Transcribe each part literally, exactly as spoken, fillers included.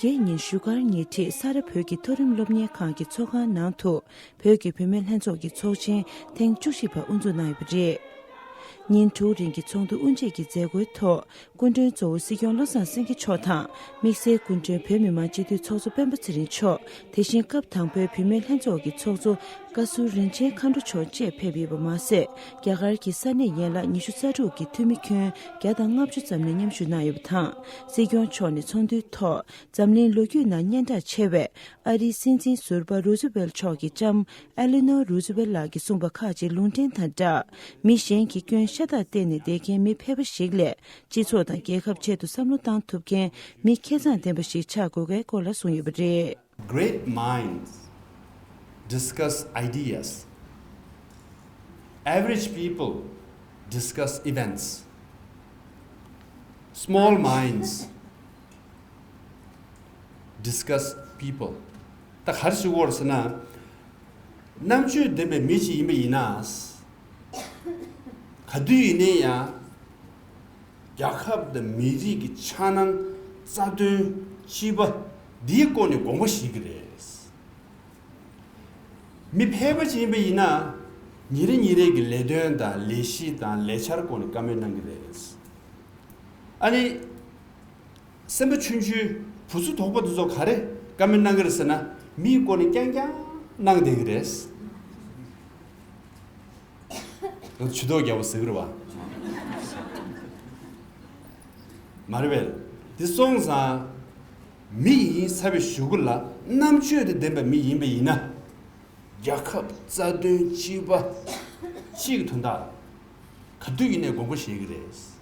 བརྒྱད་ཉིན་བཞུགས་སྒར་ཉེ་འཁྲིས་ས་རཱ་བོད་ཀྱི་མཐོ་རིམ་སློབ་གཉེར་ཁང་གི་ཚོགས་ཁང་ནང་དུ་བོད་ཀྱི་བུད་མེད་ལྷན་ཚོགས་ཀྱི་ཚོགས་ཆེན་ཐེངས་བཅུ་བཞི་པ་དབུ་འཛུགས་གནང་ཡོད་པ་རེད། ཉིན་དྲུག་རིང་གི་ཚོགས་འདུ་དབུ་འབྱེད་ཀྱི་མཛད་སྒོའི་ཐོག་སྐུ་མགྲོན་གཙོ་བོ་སྲིད་སྐྱོང་བློ་བཟང་སེང་གེ་མཆོག་དང་དམིགས་བསལ་སྐུ་མགྲོན་བོད་མི་མང་སྤྱི་འཐུས་ཚོགས་གཙོ་སྤེན་པ་ཚེ་རིང་མཆོག་དེ་བཞིན་སྐབས་དང་པོའི་བུད་མེད་ལྷན་ཚོགས་ཀྱི་ཚོགས་གཙོ་བཀའ་ཟུར་རིན་ཆེན་མཁའ་འགྲོ་མཆོག་བཅས་ཕེབས་ཡོད་པ་མ་ཟད། རྒྱ་གར་གྱི་ས་གནས་ཡན་ལག་ཉི་ཤུ་རྩ་དྲུག་གི་འཐུས་མི་ཁྱོན་བརྒྱ་དང་ལྔ་བཅུ་ཙམ་ནས་མཉམ་ཞུགས་གནང་ཡོད་པ་དང་། སྲིད་སྐྱོང་མཆོག་ནས་ཚོགས་འདུའི་ཐོག་འཛམ་གླིང་ལོ་རྒྱུས་ནང་སྙན་གྲགས་ཆེ་བའི་ཨ་རིའི་སྲིད་འཛིན་ཟུར་པ་རུ་ཛི་ཝེལ་མཆོག་གི་ལྕམ་ཨེ་ལི་ནོར་རུ་ཛི་ཝེལ་ལགས་ཀྱིས་གསུངས་པ་ཁག་ཅིག་ལུང་འདྲེན་དང་སྦྲགས། མི་གཞན་གྱི་སྐྱོན་ཤ་སྟག་བསྟན་ནས་བསྡད་མཁན་མི་ཕལ་པ་ཞིག་ལས། སྤྱི་ཚོགས་དང་རྒྱལ་ཁབ་ཆེད་དུ་བསམ་བློ་བཏང་ཐུབ་མཁན་མི་ཁེ་བཟང་ལྡན་པ་ཞིག་ཆགས་དགོས་པའི་སྐོར་ལ་གསུངས་ཡོད་པ་རེད། Great minds discuss ideas. Average people discuss events. Small minds discuss people. ད་ག་རེ་ཞུ་དགོས་རེད་ཟེར་ན། རྣམ་དཔྱོད་ལྡན་པའི་མི་ཞིག་ཡིན་པ་ཡིན་ན། ག་དུས་ཡིན་ནའི་ཡང་། རྒྱལ་ཁབ་དང་མི་རིགས་ཀྱི་འཆར་སྣང་། རྩ་དོན། སྤྱི་པ། འདིའི་སྐོར་ནས་དགོངས་པ་བཞེས་ཀྱི་རེད། མི་ཕལ་པ་ཅིག་ཡིན་པ་ཡིན་ན། ཉིན་རེ་ཉིན་རེ་གི་ལས་དོན་དང་ལས་གཞི་དང་ལས་འཆར་སྐོར་ནས་བཀའ་མོལ་གནང་གི་རེད། ཨ་ནི། སེམས་པ་ཆུང་ཆུང་བུ་ཚུགས་དོག་པོ་འདི་ཚོ་ག་རེ་བཀའ་མོལ་གནང་གི་རེད་ཟེར་ན། མིའི་སྐོར་ནས་རྐྱང་རྐྱང་གནང་བསྡད་ཀྱི་རེད། ཇུས་གཏོགས་རྒྱག་པ་ཟེར་གི་རེད་བ། མ་རེད་པས། འདི་སོང་ཙང་། མི་ཡིན་ཚར་བའི་གཞུག་གུ་ལ་རྣམ་དཔྱོད་དང་ལྡན་པའི་མི་ཡིན་པ་ཡིན་ན། རྒྱལ་ཁབ། རྩ་དོན། སྤྱི་པ། སྤྱི་ཡི་དོན་དག་ག་དུས་ཡིན་ནའི་དགོངས་པ་བཞེས་ཀྱི་རེད།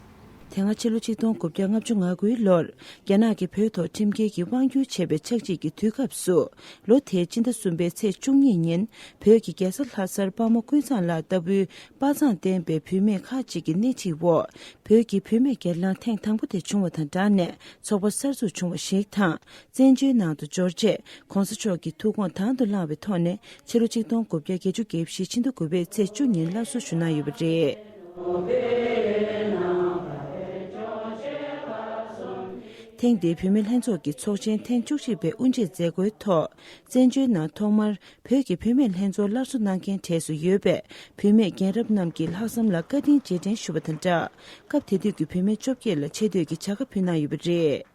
དེ་སྔ་ཕྱི་ལོ་ཆིག་སྟོང་དགུ་བརྒྱ་ལྔ་བཅུ་ང་དགུའི་ལོར་རྒྱ་ནག་གིས་བོད་ཐོག་ཁྲིམས་འགལ་གྱི་དབང་བསྒྱུར་བྱས་པའི་ཆག་འཇིག་གི་དུས་སྐབས་སུ། ལོ་དེའི་སྤྱི་ཟླ་གསུམ་པའི་ཚེས་བཅུ་གཉིས་ཉིན་བོད་ཀྱི་རྒྱལ་ས་ལྷ་སར་དཔའ་མོ་ཀུན་བཟང་ལགས་ལྟ་བུའི་དཔའ་མཛངས་ལྡན་པའི་བུད་མེད་ཁག་ཅིག་གི་སྣེ་ཁྲིད་འོག་བོད་ཀྱི་བུད་མེད་སྒེར་ལངས་ཐེངས་དང་པོ་དེ་བྱུང་བ་དང་སྦྲགས་ནས་ཚོགས་པ་གསར་འཛུགས་བྱུང་བ་ཞིག་དང་། བཙན་བྱོལ་ནང་དུ་འབྱོར་རྗེས་༸གོང་ས་མཆོག་གི་ཐུགས་དགོངས་དང་དུ་བླངས་པའི་ཐོག་ནས་ཕྱི་ལོ་ཆིག་སྟོང་དགུ་བརྒྱ་བརྒྱད་ཅུ་གྱ་བཞི་ཕྱི་ཟླ་དགུ་པའི་ཚེས་བཅུ་ཉིན་སླར་གསོ་ཞུ་གནང་ཡོད་པ་རེད། ཐེངས་འདིའི་བུད་མེད་ལྷན་ཚོགས་ཀྱི་ཚོགས་ཆེན་ཐེངས་བཅུ་གཅིག་པའི་དབུ་འབྱེད་མཛད་སྒོའི་ཐོག་བཙན་བྱོལ་ནང་ཐོག་མར་བོད་ཀྱི་བུད་མེད་ལྷན་ཚོགས་སླར་གསོ་གནང་མཁན་གྲས་སུ་ཡོད་པའི་བུད་མེད་རྒན་རབས་རྣམས་ཀྱི་ལྷག་བསམ་ལ་བཀའ་དྲིན་རྗེས་དྲན་ཞུ་བ་དང་སྦྲགས། སྐབས་དེ་དུས་ཀྱི་བུད་མེད་བཅོ་བརྒྱད་ལ་ཆེ་བསྟོད་ཀྱི་བྱ་དགའ་ཕུལ་གནང་ཡོད་པ་རེད།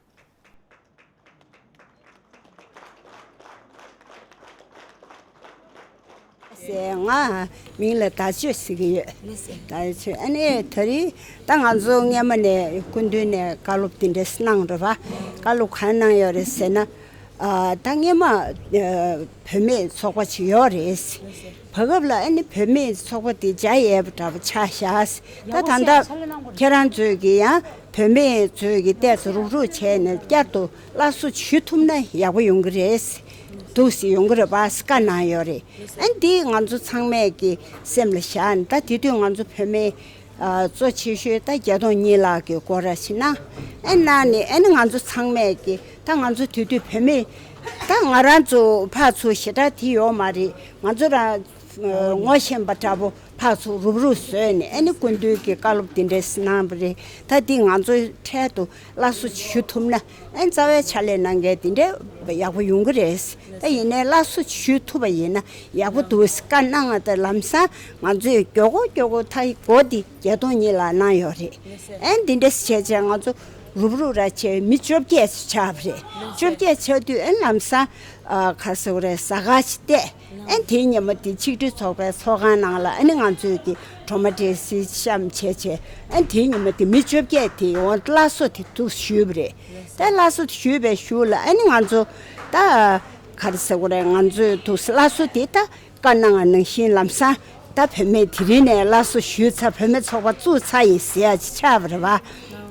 ཟེར། ང་མིང་ལ་ཟླ་མཆོད་ཟེར་གྱི་ཡོད། ཟླ་མཆོད། ཨ་ནི་ད་རེས་ད་ང་ཚོ་སྔས་མ་ནས་སྐུ་མདུན་ནས་བཀའ་སློབ་འདི་འདྲས་གནང་རེད་བ། བཀའ་སློབ་གང་གནང་ཡོད་རེད་ཟེར་ན། ཨ། ད་སྔས་མ་ཨ་བུད་མེད་ཚོགས་པ་ཅིག་ཡོད་རེད། བར་སྐབས་ལ་ཨ་ནི་བུད་མེད་ཚོགས་པ་དེ་བྱ་ཡས་པ་འདྲ་པོ་ཆགས་བཞག། ད་ད་ལྟ་ཁྱེད་རང་ཚོས་ཀྱི་ཡང་བུད་མེད་ཚོས་ཀྱི་ཏོག་ཙམ་རུག་རུག་བྱས་ནས་བསྐྱར་དུ་སླར་གསོ་ཞུ་ཐུབ་ན་ཡག་པོ་ཡོང་གི་རེད། འདུག་སེ་ཡོང་གི་རེད་པ་ཟེར་བཀའ་གནང་ཡོད་རེད། ཨ་འདི་ང་ཚོ་ཚང་མས་ཀྱི་སེམས་ལ་བཞག་ནས། ད་དེ་དུས་ང་ཚོ་བུད་མེད་ཨ་གཙོ་ཆེ་ཤོས་ད་བརྒྱད་སྟོང་གཉིས་ལག་གི་སྐོར་ར་ཞིག་གནང་། ཨ་གནང་ནས་ཨ་ནི་ང་ཚོ་ཚང་མས་ཀྱི་ད་ང་ཚོ་དེ་དུས་བུད་མེད་ད་ང་རང་ཚོ་ཕར་ཚུར་ཞེ་དྲག་དེ་ཡོད་མ་རེད། ང་ཚོ་རང་ངོ་ཤེས་པ་འདྲ་པོ་ཕར་ཚུར་རུབ་རུབ་བཟོས་ནས་ཨ་ནི་སྐུ་མདུན་གྱི་བཀའ་སློབ་འདི་འདྲས་གནང་བ་རེད། ད་འདི་ང་ཚོའི་འཕྲལ་དུ་སླར་གསོ་ཞུ་ཐུབ་ན་ཨ་ནི་རྩ་བའི་ཕྱག་ལས་གནང་མཁན་འདི་འདྲས་ཡག་པོ་ཡོང་གི་རེད། ད་ཡིན་ནའི་སླར་གསོ་ཞུ་ཐུབ་པ་ཡིན་ན་ཡག་པོ་འདུག་བཀའ་གནང་བ་དང་། ལམ་སང་ང་ཚོས་མགྱོགས་པོ་མགྱོགས་པོ་ད་སྒོ་འདི་བརྒྱད་སྟོང་གཉིས་ལག་གནང་ཡོད་རེད། ཨ་ནི་འདི་འདྲས་བྱས་བྱས་ང་ཚོ་རུབ་རུབ་ར་བྱས་མི་བཅོ་བརྒྱད་ཅིག་ཆགས་པ་རེད། བཅོ་བརྒྱད་ཆགས་དུས་ཨ་ནི་ལམ་སང་ཨ་ག་རེ་ཟེར་དགོས་རེད། ཟ་ཁང་ཅིག་བལྟས། ཨ་ནི་དེའི་ཉི་མ་དེ་ཆིག་སྒྲིལ་ཚོགས་པའི་ཚོགས་ཁང་ནང་ལ་ཨ་ནི་ང་ཚོས་ཀྱི་གྲོ་མ་འབྲས་སིལ་བཤམས་བྱས་བྱས། ཨ་ནི་དེའི་ཉི་མ་དེ་མི་བཅོ་བརྒྱད་དེ་ཡོང་སླར་གསོ་དེ་འདུག་ཞུས་པ་རེད། ད་སླར་གསོ་དེ་ཞུས་པའི་གཞུག་ལ་ཨ་ནི་ང་ཚོ་ད་ག་རེ་ཟེར་དགོས་རེད། ང་ཚོས་འདུག་སླར་གསོ་དེ་ད་བཀའ་གནང་བ་ནང་བཞིན་ལམ་སང་ད་བུད་མེད་དེ་རིང་ནས་སླར་གསོ་ཞུས་ཚར། བུད་མེད་ཚོགས་པ་བཙུགས་ཚར་ཡིན་ཟེར་ཡ་ཅིག་ཆགས་པ་རེད་བ།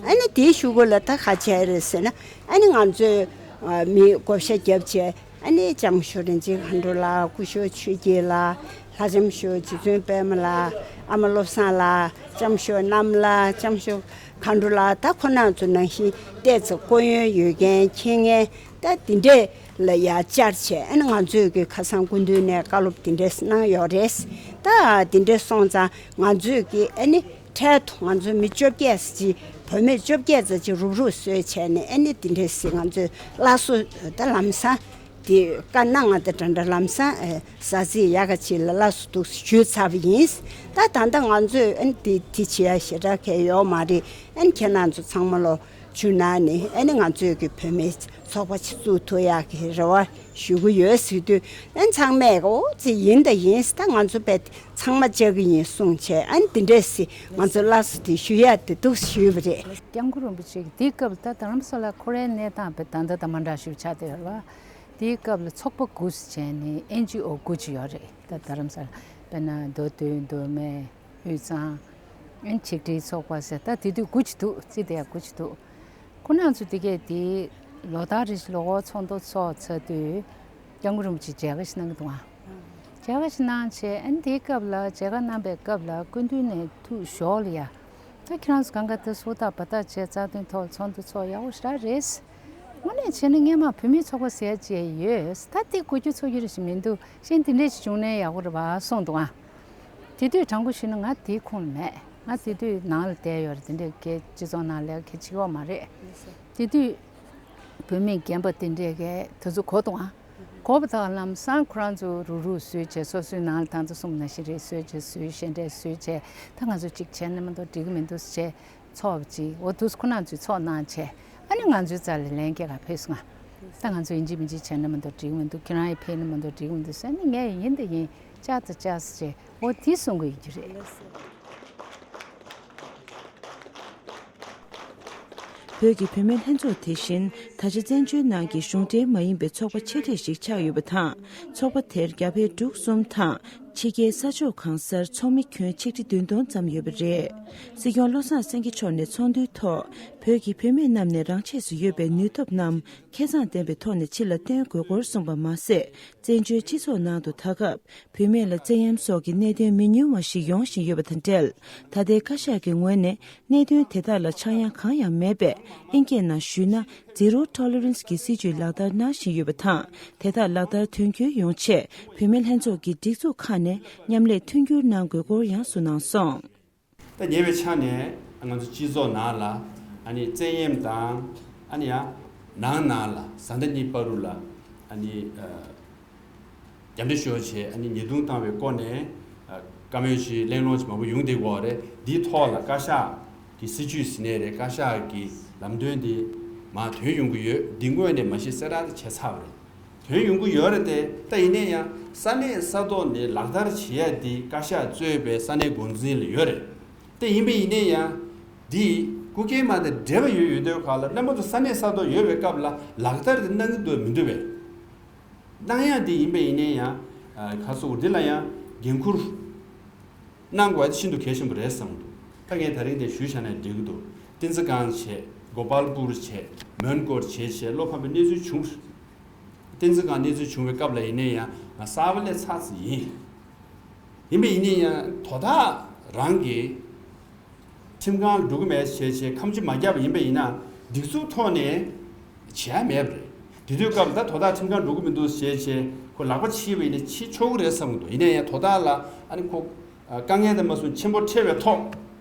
ཨ་ནི་དེའི་གཞུག་གུ་ལ་ད་ག་བྱས་རེད་ཟེར་ན། ཨ་ནི་ང་ཚོས་ཨ་མི་བགོ་བཤའ་བརྒྱབ་བྱས། ཨ་ནི་ལྕམ་ཞོ་རིན་ཆེན་མཁའ་འགྲོ་ལགས། སྐུ་ཞོ་ཆོས་སྐྱིད་ལགས། ལྷ་ལྕམ་ཞོ་རྗེ་བཙུན་པད་མ་ལགས། ཨ་མ་བློ་བཟང་ལགས། ལྕམ་ཞོ་གནམ་ལགས། ལྕམ་ཞོ་མཁའ་འགྲོ་ལགས། ད་ཁོ་རང་ཚོ་ནང་བཞིན་ཏོག་ཙམ་སྐུ་ཡོན་ཡོད་མཁན་མཁྱེན་མཁན་ད་དེ་འདྲས་ལ་ཡར་བཅར་བྱས། ཨ་ནི་ང་ཚོས་ཀྱི་ཁ་སང་སྐུ་མདུན་ནས་བཀའ་སློབ་དེ་འདྲས་གནང་ཡོད་རེད། ད་དེ་འདྲས་སོང་ཙང་ང་ཚོས་ཀྱི་ཨ་ནི་འཕྲལ་དུ་ང་ཚོ་མི་བཅོ་བརྒྱད་ཅིག་ བུད་མེད་བཅོ་བརྒྱད་ཙམ་ཅིག་རུག་རུག་གསོས་བྱས་ནས། ཨ་ནི་དེ་འདྲས་སེ་ང་ཚོས་སླར་གསོ་ད་ལམ་སང་དེ་བཀའ་གནང་བ་དང་འདྲ་འདྲ་ལམ་སང་ཨེ་ཟ་རྩིས་ཡག་ག་ཅིག་ལ་སླར་གསོ་འདུག་སེ་ཞུས་ཚར་བ་ཡིན། ད་ད་ལྟ་ང་ཚོས་ཨ་ནི་དེ་དེ་བྱེད་ཡ་ཞེ་དྲག་གང་ཡོད་མ་རེད། ཨ་ནི་ཁྱེད་རང་ཚོ་ཚང་མ་ལོ་ཇུ་ནན་ནས་ཨ་ནི་ང་ཚོས་ཀྱི་བུད་མེད་ཚོགས་པ་ཅིག་བཙུགས་ཐུབ་ཡག་གི་རེ་བ་ཞུ་གི་ཡོད་ཟེར་དུས། ཨ་ནི་ཚང་མས་འོ་ཙི་ཡིན་ད་ཡིན། ད་ང་ཚོ་བས་ཚང་མ་བཅའ་གི་ཡིན་གསུངས་བྱས། ཨ་ནི་དེ་འདྲས་སེ་ང་ཚོ་སླར་གསོ་དེ་ཞུ་ཡ་དེ་འདུག་ཞུས་པ་རེད། སྐྱབས་མགོན་རིན་པོ་ཆེ་གིས་དེའི་སྐབས་ལ་ད་རྡ་རམ་ས་ལ་ཁོ་རའི་གནས་སྟངས་དཔེ་ད་ལྟ་དང་མ་འདྲ་ཞིག་ཆགས་བསྡད་ཡོད་རེད་བ། དེའི་སྐབས་ལ་ཚོགས་པ་དགུ་ཟེར་བྱས་ནས་ཨེན་ཇི་ཨོ་དགུ་ཅིག་ཡོད་རེད། ད་རྡ་རམ་ས་ལ་དཔེར་ན་མདོ་སྟོད། མདོ་སྨད། དབུས་གཙང་། ཨེ་ཆིག་སྒྲིལ་ཚོགས་པ་ཟེར། ད་དེ་དུས་དགུ་ཅིག་འདུག་རྩིས་བསྡད་ཡ་དགུ་ཅིག་འདུག་ཁོ་རང་ཚོ་དེ་གས་དེ་ལོ་ལྟར་རེ་བཞིན་ལོ་འཁོར་ཚོགས་འདུ་ཚོགས་ཚར་དུས་སྐྱབས་མགོན་རིན་པོ་ཆེས་མཇལ་ཁ་ཞིག་གནང་གི་འདུག་ཨང་། མཇལ་ཁ་ཞིག་གནང་བྱས། ཨ་ནི་དེའི་སྐབས་ལ་མཇལ་ཁ་གནང་པའི་སྐབས་ལ་སྐུ་མདུན་ནས་ཐུགས་ཞོགས་ལ་ཡ། ད་ཁྱེད་རང་ཚོ་གང་ག་ད་སུ་དག་བ་དག་བྱས་རྩ་དོན་ཐོག་ཚོགས་འདུ་ཚོགས་ཡག་པོ་ཞེ་དྲག་རེད། དངོས་གནས་བྱས་ན་སྔས་མ་བུད་མེད་ཚོགས་པ་ཟེར་ཡ་ཅིག་ཡོད། ད་དེ་གོ་རྒྱུ་ཚོར་རྒྱུ་རེ་ཞིག་མི་འདུག་གཞན་དེ་འདྲས་ཞིག་བྱུང་ན་ཡག་པོ་རེད་པ་གསུངས་འདུག་ཨང་། དེ་དུས་དྲང་པོ་ཞུས་ན་ང་དེའི་ཁོངས་ལ་མེད། ང་དེ་དུས་ནང་ལ་བསྡད་ཡོད་རེད། དེ་འདྲས་གའི་སྤྱི་ཚོགས་ནང་ལས་ཀ་བྱེད་ཀྱི་ཡོད་མ་རེད། དེ་དུས་བུད་མེད་རྒན་པ་དེ་འདྲས་གའི་དེ་ཚོ་གོ་འདུག་ཨང་། གོ་བ་དང་ལམ་སང་ཁོ་རང་ཚོ་རུག་རུག་བཟོས་བྱས། སོ་སོའི་ནང་ལ་ད་ཚོ་གསུངས་ནང་བཞིན་རེད། བཟོས་བྱས་བཟོས་བཤད་འབྲས་བཟོས་བྱས། ད་ང་ཚོ་གཅིག་བྱས་ན་མ་གཏོགས་འགྲིག་གི་མི་འདུག་ཟེར་བྱས། ཚོགས་པ་ཅིག་འོ་དུས་ཁོ་རང་ཚོས་ཚོགས་གནང་བྱས། ཨ་ནི་ང་ཚོའི་རྩ་ལ་ལན་སྐྱེལ་ག་ཕེབས་སོང་ང་། ད་ང་ཚོ་ཡིན་གཅིག་མིན་གཅིག་བྱས་ན་མ་གཏོགས་འགྲིག་གི་མི་འདུག་ཁྱེད་རང་ཡང་ཕེབས་ན་མ་གཏོགས་འགྲིག་གི་མི་འདུག་ཟེར་ནས། ངས་ཡིན་དང་ཡིན། བཅར་དང་བཅར་ཟེར་བྱས། འོ་དེ་གསུང་གི་ཡོད་ཀྱི་རེད། བོད་ཀྱི་བུད་མེད་ལྷན་ཚོགས་དེ་བཞིན་ད་ཆ་བཙན་བྱོལ་ནང་གི་གཞུང་འབྲེལ་མ་ཡིན་པའི་ཚོགས་པ་ཆེ་གྲས་ཤིག་ཆགས་ཡོད་པ་དང་། ཚོགས་པ་དེར་རྒྱ་བལ་འབྲུག་གསུམ་དང་། ཕྱི་རྒྱལ་ས་ཕྱོགས་གང་སར་ཚོགས་མི་ཁྱོན་ཆིག་ཁྲི་བདུན་སྟོང་ཙམ་ཡོད་པ་རེད། སྲིད་སྐྱོང་བློ་བཟང་སེང་གེ་མཆོག་ནས་ཚོགས་འདུའི་ཐོག་བོད་ཀྱི་བུད་མེད་རྣམས་ནས་རང་ཆས་སུ་ཡོད་པའི་ནུས་སྟོབས་རྣམས་ཁེ་བཟང་ལྡན་པའི་ཐོག་ནས་ཕྱི་ལ་སྟོན་དགོས་སྐོར་གསུངས་པ་མ་ཟད། བཙན་བྱོལ་སྤྱི་ཚོགས་ནང་དུ་ད་སྐབས་བུད་མེད་ལ་བཙན་གཡེམ་སོགས་ཀྱི་གནད་དོན་མི་ཉུང་བ་ཞིག་ཡོང་བཞིན་ཡོད་པ་དང་འབྲེལ། ད་ལྟའི་བཀའ་ཤག་གི་ངོས་ནས་གནད་དོན་དེ་དག་ལ་ཆག་ཡང་གང་ཡང་མེད་པས། ཨིན་སྐད་ནང་ཞུས་ན། Zero Tolerance གྱི་སྲིད་ཇུས་ལག་བསྟར་གནང་བཞིན་ཡོད་པ་དང་། དེ་དག་ལག་བསྟར་དོན་འཁྱོལ་ཡོང་ཆེད་བུད་མེད་ལྷན་ཚོགས་ཀྱི་སྒྲིག་འཛུགས་ཁག་ནས་མཉམ་ལས་མཐུན་འགྱུར་གནང་དགོས་སྐོར་ཡང་གསུངས་གནང་སོང་། ད་ཉེ་བའི་ཆ་ནས་ང་ཚོ་སྤྱི་ཚོགས་ནང་ལ་ཨ་ནི་བཙན་གཡེམ་དང་། ཨ་ནི་ཡང་ནང་ནང་ལ་བཟའ་ཟླ་གཉིས་བར་དུ་ལ་ཨ་ནི་ཨ་རྒྱབ་འདྲེ་ཤོར་བྱས། ཨ་ནི་ཉེས་རྡུང་བཏང་བའི་སྐོར་ནས་ཨ་བཀའ་མོལ་ཞིག་གླེང་སློང་ཞིག་མང་པོ་ཡོང་བསྡད་ཀྱི་ཡོད་རེད། འདིའི་ཐོག་ལ་བཀའ་ཤག་གི་སྲིད་ཇུས་ཟེར་ནའི་རེད། བཀའ་ཤག་གི་ལམ་སྟོན་འདི་མར་ཐོན་ཡོང་གི་ཡོད། འདི་སྔོན་ནས་མ་གཞི་གསལ་བསྒྲགས་དེ་བྱས་ཚར་བ་རེད། ཐོན་ཡོང་གི་ཡོད་རེད་དེ། ད་ཡིན་ན་ཡང་ས་གནས་ས་ཐོག་ནས་ལག་བསྟར་བྱེད་ཡ་འདི་བཀའ་ཤག་གཙོས་པའི་ས་གནས་འགོ་འཛིན་ལ་ཡོད་རེད། དེ་ཡིན་པ་ཡིན་ན་ཡང་འདི་སྐུ་སྒེར་མ་དང་འབྲེལ་བ་ཡོད་ཡོད་དུས་ག་ལ་རྣམ་པ་ཚོ་ས་གནས་ས་ཐོག་ཡོད་པའི་སྐབས་ལ་ལག་བསྟར་དེ་གནང་གི་འདུག་མི་འདུག་པས། གནང་ཡ་འདི་ཡིན་པ་ཡིན་ན་ཡང་ཨ་ཁ་སོ་འདི་ལ་ཡང་འགན་འཁུར་གནང་དགོས་པ་དེ་ཤིན་ཏུ་གལ་ཆེན་པོ་རེད་བསམ་གྱི་འདུག་ད་ངས་ད་རིང་དེ་ཞུས་བཞག་ན་འགྲིག་གི་འདུག་བསྟན་འཛིན་སྒང་བྱས། གོ་པལ་པུར་བྱས། མོན་གྷོར་བྱས་བྱས། བློ་ཕམ་པའི་གནས་ཚུལ་བྱུང་། བསྟན་འཛིན་སྒང་གནས་ཚུལ་བྱུང་བའི་སྐབས་ལ་ཡིན་ན་ཡང་ང་གསར་པ་སླེབས་ཚར་ཙམ་ཡིན། ཡིན་པ་ཡིན་ན་ཡང་དོ་བདག་རང་གིས་ཁྲིམས་ཁང་ལ་འགྲོ་གི་མེད་བྱས་བྱས་ཁ་མཆུ་མ་བརྒྱབ་པ་ཡིན་པ་ཡིན་ན་སྒྲིག་འཛུགས་ཐོག་ནས་བྱེད་ཡ་མེད་པ་རེད། དེ་དུས་སྐབས་ལ་ད་དོ་བདག་ཁྲིམས་ཁང་འགྲོ་གི་མི་འདུག་བྱས་བྱས་ཁོ་ལག་པ་ཕྱིས་པ་ཡིན་ན་ཕྱིས་ཆོག་གི་རེད་བསམ་གི་འདུག་ཡིན་ན་ཡང་དོ་བདག་ལ་ཨ་ནི་ཁོ་དཀའ་ངལ་དེ་མ་སོང་ཆེན་པོ་འཕྲད་པའི་ཐོག་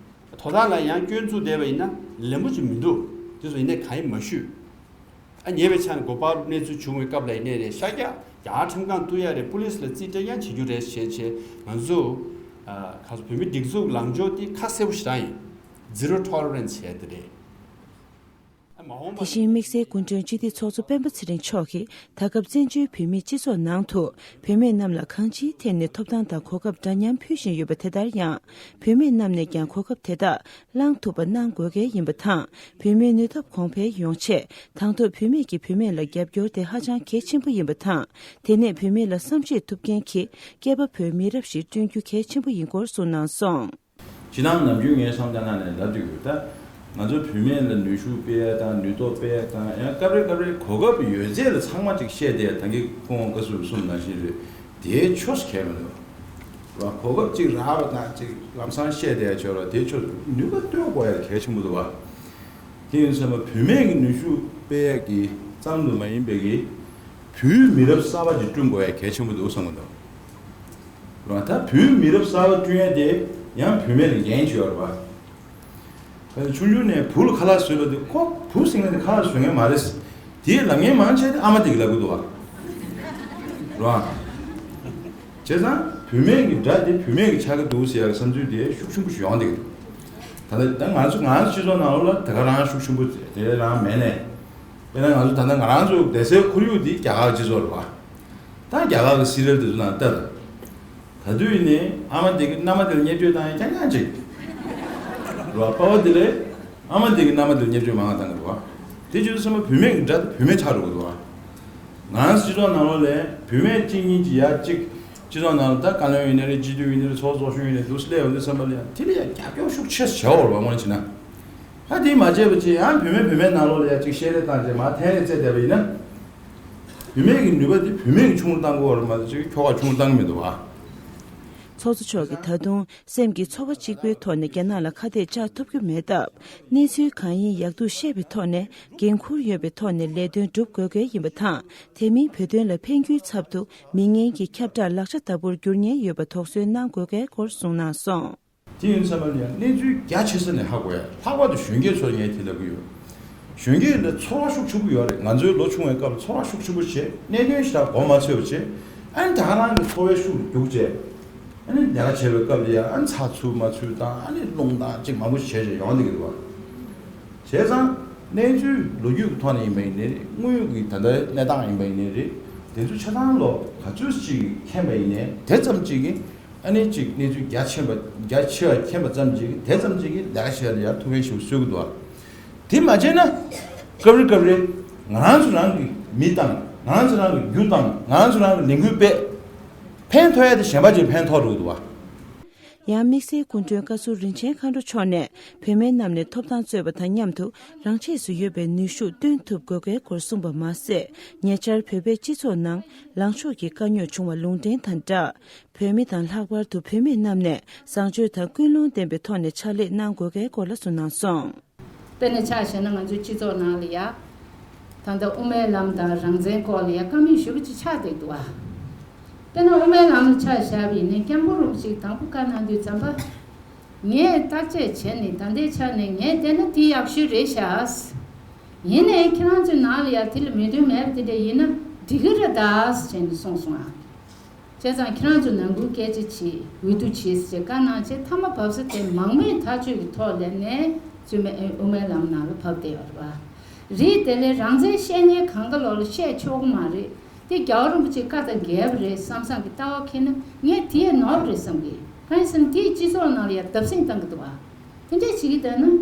དོ་བདག་ལ་ཡང་སྐྱོན་འཛུགས་བསྡད་པ་ཡིན་ན་ལན་པོ་ཅིག་མི་འདུག་དེ་ཚོ་ཡིན་ནའི་གང་ཡང་མ་ཞུས། ཨ་ཉེ་བའི་ཆར་ནས་གོ་པལ་གནས་ཚུལ་བྱུང་བའི་སྐབས་ལ་ཡིན་ནའི་རེད། ཤར་རྒྱག་རྒྱ་གར་ཁྲིམས་ཁང་གཏུག་ཡ་རེད། པུ་ལིས་ལ་རྩིས་སྤྲད་ཡ་བྱེད་རྒྱུ་རེད་ཞེས་བྱས་ང་ཚོ་ཨ་ཁ་སོ་བོད་མི་སྒྲིག་འཛུགས་ལངས་ཕྱོགས་དེ་ཁ་གསལ་པོ་ཞེ་དྲག་ཡིན། Zero Tolerance བྱས་དེ་རེད། ཨ་མ་འོངས་པ་དེ་བཞིན་དམིགས་བསལ་སྐུ་མགྲོན་སྤྱི་འཐུས་ཚོགས་གཙོ་སྤེན་པ་ཚེ་རིང་མཆོག་གིས་ད་སྐབས་བཙན་བྱོལ་བོད་མིའི་སྤྱི་ཚོགས་ནང་དུ་བུད་མེད་རྣམས་ལ་གང་ཅིའི་ཐད་ནས་ཐོབ་ཐང་དང་གོ་སྐབས་འདྲ་མཉམ་ཕུལ་བཞིན་ཡོད་པ་དེ་ལྟར་ཡང་བུད་མེད་རྣམས་ནས་ཀྱང་གོ་སྐབས་དེ་དག་བླང་ཐུབ་པ་གནང་དགོས་གལ་ཡིན་པ་དང་། བུད་མེད་ནུས་སྟོབས་གོང་འཕེལ་ཡོང་ཆེད་དང་ཐོག་བུད་མེད་ཀྱིས་བུད་མེད་ལ་རྒྱབ་སྐྱོར་དེ་ཧ་ཅང་གལ་ཆེན་པོ་ཡིན་པ་དང་། དེ་ནས་བུད་མེད་ལ་བསམ་ཤེས་ཐུབ་མཁན་གྱི་སྐྱེས་པ་བོའི་མི་རབས་ཤིག་བསྐྲུན་རྒྱུ་གལ་ཆེན་པོ་ཡིན་སྐོར་གསུངས་གནང་སོང་། སྤྱིར་བཏང་ནམ་རྒྱུན་ངའི་བསམ་བློ་ནང་ནས་ལབ་དུས་ད་ང་ཚོ་བུད་མེད་ལ་ནུས་ཤུགས་སྤེལ་ཡ་དང་ནུས་སྟོབས་སྤེལ་ཡ་དང་ཡང་སྐབས་རེ་སྐབས་རེ་གོ་སྐབས་ཡོད་ཚད་ལ་ཚང་མ་ཅིག་བཤད་བསྡད་ཡ། ད་གིན་ཁོང་བཀའ་ཟུར་གསུངས་ནང་བཞིན་རེད། དེའི་ཆོས་སུ་གལ་མི་འདུག་རང་གོ་སྐབས་གཅིག་རག་པ་དང་གཅིག་ལམ་སང་བཤད་བསྡད་ཆོག་ར། དེའི་ཆོས་ནུས་པ་བཏོན་དགོས་ཡ་གལ་ཆེན་པོ་འདུག་བ། དེ་ཡིན་ཙང་བུད་མེད་ཀྱི་ནུས་ཤུགས་སྤེལ་ཡ་གི་ཙམ་དུ་མ་ཡིན་པའི་གི་བུའི་མི་རབས་གསར་པ་ཅིག་བསྐྲུན་དགོས་ཡ་གལ་ཆེན་པོ་འདུག་བསམ་གི་འདུག་ར། ད་བུའི་མི་རབས་གསར་པ་བསྐྲུན་ཡ་དེ་ཡང་བུད་མེད་ལ་འགན་ཅིག་ཡོད་རེད་བ། ཆུང་ཆུང་ནས་བུ་ལ་ཁ་ལག་བཟོས་ལབ་དུས་ཁོ་བུ་ཟེར་མཁན་དེ་ཁ་ལག་བཟོ་མཁན་མ་རེད། དེའི་ལབ་མཁན་མང་ཆེ་དེ་ཨ་མ་དེ་གིས་ལབ་གི་འདུག་བ། རེད་བ། བྱས་ཙང་བུད་མེད་ཀྱི་དགྲ་དེ་བུད་མེད་ཀྱི་ཆགས་ཀྱི་འདུག་ཟེར་ཡག་བསམ་ཚུལ་དེ་ཤུགས་ཆེན་པོ་ཞིག་ཡོང་བསྡད་ཀྱི་འདུག་ད་ལྟ་ད་ང་ཚོ་ང་ཚོ་སྤྱི་ཚོགས་ནང་ལོགས་ལ་དེ་ག་རང་ཤུགས་ཆེན་པོ་དེ་རང་མེད་ནས། དཔེར་ན་ང་ཚོ་ད་ལྟ་ང་རང་ཚོ་བསྡད་སའི་ཁོར་ཡུག་དེ་རྒྱ་གར་སྤྱི་ཚོགས་རེད་བ། ད་རྒྱ་གར་གྱི་སི་རེལ་དེ་ཚོ་ནང་ལྟ་ད། ག་དུས་ཡིན་ནའི་ཨ་མ་དེ་གི་མནའ་མ་དེ་ལ་བརྙས་བཅོས་བཏང་ཡ་རྐྱང་རྐྱང་ཅིག་རེད་བ། པ་ཕ་དེ་ལས་ཨ་མ་དེ་གི་མནའ་མ་དེ་ལ་བརྙས་བཅོས་མང་བ་བཏང་གི་འདུག་བ། དེ་བྱས་དུས་ཙམ་པ་བུད་མེད་ཀྱི་དགྲ་དེ་བུད་མེད་ཆགས་འགྲོ་གི་འདུག་བ། ང་རང་སྤྱི་ཚོགས་ནང་ལོགས་ལ་བུད་མེད་གཅིག་གཉིས་ཀྱིས་ཡ་གཅིག་སྤྱི་ཚོགས་ནང་ལ་ད་བཀའ་བློན་ཡིན་ནའི་རེད། སྤྱི་འཐུས་ཡིན་ནའི་རེད། ཚོགས་གཙོ་གཞོན་ཡིན་ནའི་འདུག་སླེབས་ཡོང་དུས་ཙམ་པ་ལ་ཡ་དེ་ལ་ཡ་རྒྱབ་སྐྱོར་ཤུགས་ཆེ་ཙམ་བྱས་པ་རེད་བ། དངོས་གནས་བྱས་ན། ད་དེ་མ་བྱས་པ་བྱས་ཡང་བུད་མེད་བུད་མེད་ནང་ལོགས་ལ་ཡ་གཅིག་བཤད་རེས་བཏང་བྱས་མར་འཐེན་རེས་བྱས་བསྡད་པ་ཡིན་ན། བུད་མེད་ཀྱི་ནུས་པ་དེ་བུད་མེད་ཀྱིས་ཆུང་རུ་བཏང་དགོས་པ་རེད་མ་གཏོགས་ཁྱོ་ག་ཆུང་རུ་བཏང་གི་མི་འདུག་བ། ཚོགས་གཙོ་མཆོག་གིས་ད་དུང་སེམས་ཀྱི་ཚོར་བ་གཅིག་པུའི་ཐོག་ནས་རྒྱ་ནག་ལ་ཁ་གཏད་བཅག་ཐུབ་རྒྱུ་མེད་སྟབས། གནས་ཚུལ་གང་ཡིན་ཡག་སྡུག་ཤེས་པའི་ཐོག་ནས་འགན་འཁུར་ཡོད་པའི་ཐོག་ནས་ལས་དོན་སྒྲུབ་དགོས་གལ་ཡིན་པ་དང་། དེ་མིན་བོད་དོན་ལ་ཕན་རྒྱུའི་ཚབ་ཏུ་མི་ངན་གྱི་ཁྱབ་བསྒྲགས་ལག་ཆ་ལྟ་བུར་འགྱུར་ཉེན་ཡོད་པ་དོགས་ཟོན་གནང་དགོས་གལ་སྐོར་གསུངས་གནང་སོང་། དེ་ཡིན་ཙམ་པ་ལ་ཡང་གནས་ཚུལ་རྒྱ་ཆེ་ས་ནས་ཧ་གོ་ཡ། ལྷག་པར་དུ་གཞོན་སྐྱེས་ཚོར་ངས་དེ་ལབ་གི་ཡོད། གཞོན་སྐྱེས་ལ་ཚོར་བ་ཤུགས་ཆེན་པོ་ཡོད་རེད། ང་ཚོའི་ལོ་ཆུང་བའི་སྐབས་ལ་ཚོར་བ་ཤུགས་ཆེན་པོ་བྱས། གནད་དོན་ཞིག་ལ་མགོ་མ་ཚོས་པ་བྱས། ཨ་ནི་ད་ག་རང་གི་འཚོ་བའི་ཤུགས་ལ་རྒྱུགས་བྱས། ཨ་ནི་ལས་ཀ་བྱེད་པའི་སྐབས་ལ་ཡང་ཨ་ནི་ཚགས་ཚུད་མ་ཚུད་དང་། ཨ་ནི་རླུང་དང་ཅིག་མང་པོ་བྱས་བྱས་ཡོང་བསྡད་ཀྱི་འདུག་བ། བྱས་ཙང་གནས་ཚུལ་ལོ་རྒྱུས་ཀྱི་ཐོག་ནས་ཡིན་པ་ཡིན་ནའི་རེད། དངོས་ཡོད་ཀྱི་ད་ལྟའི་གནས་སྟངས་ཡིན་པ་ཡིན་ནའི་རེད། དེ་ཚོ་ཆ་ཚང་ལོ་ག་ཚོད་ཅིག་མཁྱེན་པ་ཡིན་ནའི་དེ་ཙམ་ཅིག་གིས། ཨ་ནི་གཅིག་གནས་ཚུལ་རྒྱ་ཆེན་པ་རྒྱ་ཆེ་བ་མཁྱེན་པ་ཙམ་གྱིས་དེ་ཙམ་གཅིག་གིས་ལས་ཀ་བྱེད་ཡ་ལ་ཡར་ཐུགས་ཕན་ཞིག་གསོས་ཀྱི་འདུག་ཨ། དེ་མ་བྱས་ན་སྐབས་རེ་སྐབས་རེ་ང་རང་ཚོ་རང་གི་མི་དང་། ང་རང་ཚོ་རང་གི་རྒྱུ་དང་། ང་རང་ཚོ་རང་གི་ལས་འགུལ་སྤེལ། ཕན་ཐོགས་ཡ་དེ་གཞན་པ་ཅིག་ཕན་ཐོགས་འགྲོ་གི་འདུག་ཨ། ཡང་དམིགས་བསལ་སྐུ་མགྲོན་བཀའ་ཟུར་རིན་ཆེན་མཁའ་འགྲོ་མཆོག་ནས་བུད་མེད་རྣམས་ནས་ཐོབ་ཐང་རྩོད་པ་དང་མཉམ་དུ་རང་ཆས་སུ་ཡོད་པའི་ནུས་ཤུགས་བཏོན་ཐུབ་དགོས་གལ་སྐོར་གསུངས་པ་མ་ཟད། ཉེ་ཆར་བོད་པའི་སྤྱི་ཚོགས་ནང་ལངས་ཕྱོགས་ཀྱི་དཀའ་རྙོག་བྱུང་བ་ལུང་འདྲེན་དང་སྦྲགས། བོད་མི་དང་ལྷག་པར་དུ་བུད་མེད་རྣམས་ནས་བཟང་སྤྱོད་དང་ཀུན་སློང་ལྡན་པའི་ཐོག་ནས་ཕྱག་ལས་གནང་དགོས་གལ་སྐོར་ལ་གསུངས་གནང་སོང་། དཔེར་ན་ཆ་བཞག་ན་ང་ཚོའི་སྤྱི་ཚོགས་ནང་ལ་ཡ། ད་ལྟ་དབུ་མའི་ལམ་དང་རང་བཙན་སྐོར་ལ་ཡ་བཀའ་མོལ་ཞེ་པོ་ཅིག་ཆགས་བསྡད་འདུག་བ། དཔེར་ན་དབུ་མའི་ལམ་ལ་ཆ་བཞག་པ་ཡིན་ན་སྐྱབས་མགོན་རིན་པོ་ཆེས་དང་པོ་བཀའ་གནང་དུས་ཙམ་པ། ངས་བརྟག་དཔྱད་བྱས་ནས་ད་ལྟའི་ཆ་ནས་ངས་བལྟས་ན་དེ་ཡག་ཤོས་རེད་ཤག་ཡིན་ནའི་ཁྱེད་རང་ཚོའི་ནང་ལ་ཡ་དེ་ལ་མོས་མཐུན་མེད་པ་དེ་འདྲ་ཡིན་ན་འགྲིག་གི་རེད་ད་ཟེར་ནས་གསུངས་སོང་ཨ། བྱས་ཙང་ཁྱེད་རང་ཚོ་ནང་ཁུལ་སྐད་ཆ་བྱེད། འོས་བསྡུ་བྱེད་ཟེར་བཀའ་གནང་བྱས། མཐའ་མ་བབས་ས་དེ་མང་མོས་ཐག་གཅོད་ཀྱི་ཐོག་ལ་ནས་བཙུན་མའི་དབུ་མའི་ལམ་ནང་ལ་བབས་བསྡད་ཡོད་རེད་བ། རེད། དེ་ལས་རང་བཙན་བཤད་མཁན་གང་ག་ལོག་ལ་བཤད་ཆོག་གི་མ་རེད། དེ་རྒྱལ་བ་རིན་པོ་ཆེའི་བཀའ་དང་འགལ་བ་རེད་བསམ་བསམ་གྱི་ལྟ་བ་འཁྱེར་ན་ངས་དེ་ཡང་ནོར་བ་རེད་བསམ་གི། གང་ཡིན་ཟེར་ན་དེའི་སྤྱི་ཚོགས་ནང་ལ་ཡང་བརྡབ་གསིག་བཏང་གི་འདུག་བ། དེ་འདྲས་བྱེད་ཀྱི་བསྡད་ན་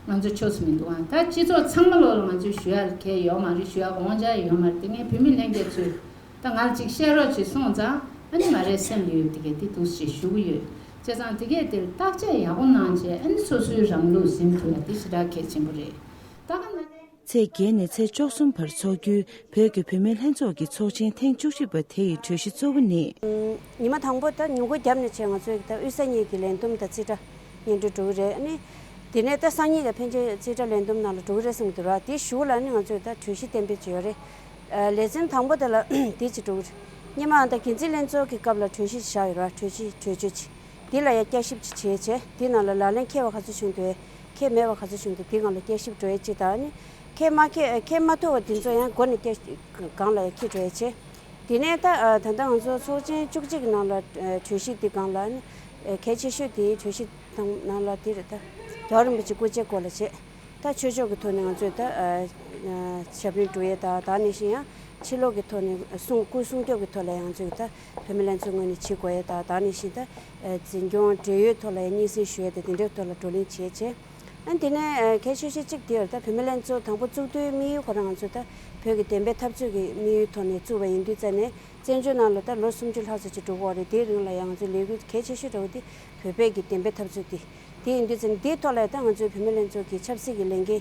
ང་ཚོ་ཆོས་སུ་མི་འདུག་བ། ད་སྤྱི་ཚོགས་ཚང་མ་ལོག་ལ་ང་ཚོས་ཞུ་ཡ་གལ་ཡོད་མ་རེད། ཞུ་ཡ་དགོངས་འཆར་ཡོད་མ་རེད། དེ་ངས་བུད་མེད་ལྷན་རྒྱས་ཚོས། ད་ང་ལ་ཅིག་བཤད་རོགས་བྱེད་གསུངས་ཙང་། ཨ་ནི་ང་རའི་སེམས་ལ་ཡོད་དེ་གས་དེ་འདུག་ཅེས་ཞུ་གི་ཡོད། བྱས་ཙང་དེ་གས་དེར་བརྟག་དཔྱད་ཡག་པོ་གནང་བྱས། ཨ་ནི་སོ་སོའི་རང་ལུགས་ཟིན་ཐུབ་ཡ་དེ་ཞེ་དྲག་གལ་ཆེན་པོ་རེད། ད་ག་ན་ཚེས་བརྒྱད་ནས་ཚེས་བཅུ་གསུམ་བར་འཚོགས་རྒྱུའི་བོད་ཀྱི་བུད་མེད་ལྷན་ཚོགས་ཀྱི་ཚོགས་ཆེན་ཐེངས་བཅུ་གཅིག་པ་དེ་ཡི་གྲོས་གཞི་གཙོ་བོ་ནི། ཉི་མ་དང་པོ་ད་ཉིན་གུང་རྒྱབ་ནས་བྱས་ང་ཚོས་ད་དབུས་ས་གཉིས་ཀྱི་ལས་བསྡོམས་དང་རྩིས་ཁྲ་སྙན་སྒྲོན་འགྲོ་གི་རེད། ཨ་ནི་དེ་ནས་ད་སང་ཉིན་ལ་ཕན་ཆད་རྩིས་ཁྲ་ལས་བསྡོམས་ནང་ལ་འགྲོ་གི་རེད་བསམ་གྱི་འདུག་ར། དེའི་གཞུག་ལ་ནི་ང་ཚོས་ད་གྲོས་གཞི་གཏན་འབེབས་བྱས་ཡོད་རེད། ཨ། ལེ་ཚན་དང་པོ་དེ་ལ་དེ་གཅིག་འགྲོ་གི་རེད། སྔོན་མ་ད་འགན་འཛིན་ལྷན་ཚོགས་ཀྱི་སྐབས་ལ་གྲོས་གཞི་བཞག་ཡོད་ར། གྲོས་གཞི་གྲོས་ཆོད་ཅིག་དེ་ལ་ཡང་བསྐྱར་ཞིབ་ཅིག་བྱས་བྱས། དེ་ནང་ལ་ལག་ལེན་འཁེལ་བ་ག་ཚོད་བྱུང་འདུག་འཁེལ་མེད་པ་ག་ཚོད་བྱུང་འདུག་དེ་སྒང་ལ་བསྐྱར་ཞིབ་འགྲོ་ཡས་ཅིག་དང་། ཨ་ནི་འཁེལ་མ་འཁེལ། འཁེལ་མ་ཐུབ་པ་དེ་ཚོ་ཡང་འགོ་ནས་བསྐྱར་སྒང་ལ་ཡང་འཁྱེར་འགྲོ་ཡས་བྱས། དེ་ནས་ད་ད་ལྟ་ང་ཚོ་ཚོགས་ཆེན་བཅུ་གཅིག་གི་ནང་ལ་གྲོས་གཞི་དེ་སྒང་ལ་ནི་གལ་ཆེ་ཤོས་དེ། གྲོས་གཞི་དང་ནང་ལ་དེ་རེད། ད་རྒྱལ་བ་རིན་པོ་ཆེའི་སྐུ་ཚེ་སྐོར་ལ་བྱས། ད་ཆོས་ཕྱོགས་ཀྱི་ཐོག་ནས་ང་ཚོས་ད་ཞབས་རིམ་སྒྲུབ་ཡས་དང་། ད་ནང་བཞིན་ཡང་ཕྱི་ལོགས་ཀྱི་ཐོག་ནས་གསུང་སྐུ་གསུང་སྐྱོབ་ཀྱི་ཐོག་ལ་ཡང་ང་ཚོས་ད་བུད་མེད་ལྷན་ཚོགས་ངོས་ནས་བྱེད་དགོས་ཡས་དང་། ད་ནང་བཞིན་ད་འཛིན་སྐྱོང་འབྲེལ་ཡོད་ཐོག་ལ་ཡང་སྙན་སེང་ཞུ་ཡས་དང་། དེ་འདྲའི་ཐོག་ལ་བགྲོ་གླེང་བྱས་བྱས། ཨ་ནི་དེ་ནས་གལ་ཆེ་ཤོས་གཅིག་དེ་ཡོད་རེད། ད་བུད་མེད་ལྷན་ཚོགས་དང་པོ་བཙུགས་དུས་དམིགས་ཡུལ་ཁོ་རང་ང་ཚོ་ད་བོད་ཀྱི་བདེན་པའི་འཐབ་རྩོད་ཀྱི་དམིགས་ཡུལ་ཐོག་ནས་བཙུགས་པ་ཡིན་དུས་ཙ་ནས། བཙན་བྱོལ་ནང་ལ་ད་ལོ་སུམ་ཅུ་ལྷག་ཙམ་ཅིག་འགྲོ་གི་ཡོད་རེད། དེའི་རིང་ལ་ཡང་ང་ཚོའི་ལས་འགུལ་གལ་ཆེ་ཤོས་འདྲ་བོ་དེ་བོད་པའི་གི་བདེན་པའི་འཐབ་རྩོད་དེ། དེ་ཡིན་དུས་ཙ་ནས་དེའི་ཐོག་ལ་ད་ང་ཚོའི་བུད་མེད་ལྷན་ཚོགས་ཀྱི་ཆབ་སྲིད་ཀྱི་ལས་འགན་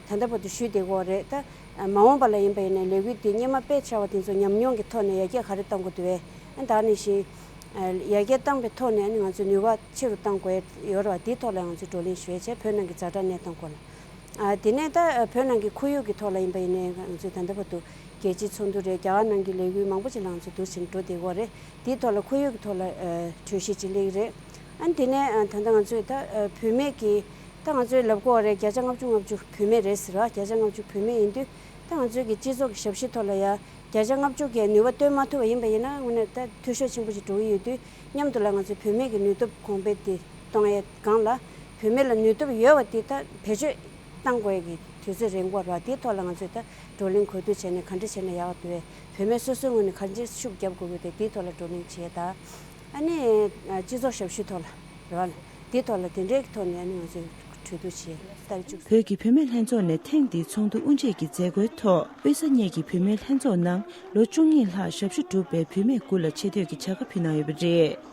ད་ལྟ་བར་དུ་ཞུས་བསྡད་ཀྱི་ཡོད་རེད། ད་མ་འོངས་པ་ལ་ཡིན་པ་ཡིན་ནའི་ལས་འགུལ་དེ་སྔོན་མ་སྤེལ་བྱས་པ་དེ་ཚོ་ཉམས་མྱོང་གི་ཐོག་ནས་ཡར་རྒྱས་ག་རེ་གཏང་དགོས་འདུག་གས། ཨ། ད་ནང་བཞིན་ཡར་རྒྱས་བཏང་པའི་ཐོག་ནས་ནི་ང་ཚོའི་ནུས་པ་ཆེ་རུ་གཏང་དགོས་ཡོད་རེད་བ། དེའི་ཐོག་ལ་ང་ཚོས་བགྲོ་གླེང་ཞུ་ཡས་བྱས། བོད་ནང་གི་ཛ་དྲག་གནས་སྟངས་སྐོར་ལ། ཨ། དེ་ནས་ད་བོད་ནང་གི་ཁོར་ཡུག་གི་ཐོག་ལ་ཡིན་པ་ཡིན་ནའི་ང་ཚོས་ད་ལྟ་བར་དུ་རྒྱལ་སྤྱིའི་ཚོགས་འདུ་རེད། རྒྱ་གར་ནང་གི་ལས་འགུལ་མང་པོ་ཅིག་ལ་ང་ཚོས་འདུག་བྱས་འགྲོ་བསྡད་ཀྱི་ཡོད་རེད། དེའི་ཐོག་ལ་ཁོར་ཡུག་གི་ཐོག་ལ་གྲོས་གཞི་ཅིག་སླེབས་ཀྱི་རེད། ཨ། དེ་ནས་ད་ལྟ་ང་ཚོས་ད་བུད་མེད་ཀྱི་ ད་ང་ཚོའི་ལབ་དགོས་པ་རེད། བརྒྱ་ཆ་ལྔ་བཅུ་ང་བཅུ་བུད་མེད་རེད་ཟེར་བ། བརྒྱ་ཆ་ལྔ་བཅུ་བུད་མེད་ཡིན་དུས་ད་ང་ཚོའི་གི་སྤྱི་ཚོགས་ཀྱི་ཞབས་ཞུ་ཐོག་ལ་ཡ་བརྒྱ་ཆ་ལྔ་བཅུ་གིས་ནུས་པ་བཏོན་མ་ཐུབ་པ་ཡིན་པ་ཡིན་ན་དངོས་གནས་ད་འཐུས་ཤོར་ཆེན་པོ་ཞིག་འགྲོ་གི་ཡོད་དུས་མཉམ་དུ་ལ་ང་ཚོས་བུད་མེད་ཀྱི་ནུས་སྟོབས་གོང་འཕེལ་དེ་གཏོང་ཡས་སྒང་ལ་བུད་མེད་ལ་ནུས་སྟོབས་ཡོད་པ་དེ་ད་བེད་སྤྱོད་གཏང་དགོས་ཡས་ཀྱི་དུས་ཚོད་རན་པ་རེད་བ། དེའི་ཐོག་ལ་ང་ཚོས་ད་བགྲོ་གླེང་གོ་བསྡུར་བྱས་ནས་ག་འདྲ་བྱས་ན་ཡག་འདུག་བས། བུད་མེད་སོ་སོའི་ངོས་ནས་ག་འདྲ་ཤུགས་རྒྱབ་དགོས་ཀྱི་འདུག་དེའི་ཐོག་ལ་བགྲོ་གླེང་བྱས། ད་ཨ་ནི་སྤྱི་ཚོགས་ཞབས་ཞུའི་ཐོག་ལ་རེད་བ། དེའི་ཐོག་ལ་དེ་འདྲའི་ཐོག་ནས་ཨ་ནི་ང་ཚོས་གྲོས་བསྡུར་བྱས་ལྟ་བཅུག་བོད་ཀྱི་བུད་མེད་ལྷན་ཚོགས་ནས་ཐེངས་འདིའི་ཚོགས་འདུ་དབུ་འབྱེད་ཀྱི་མཛད་སྒོའི་ཐོག་དབུས་ས་གཉིས་ཀྱི་བུད་མེད་ལྷན་ཚོགས་ནང་ལོ་བཅུ་གཉིས་ལྷག་ཞབས་ཞུ་བསྒྲུབས་པའི་བུད་མེད་དགུ་ལ་ཆེ་བསྟོད་ཀྱི་བྱ་དགའ་ཕུལ་གནང་ཡོད་པ་རེད།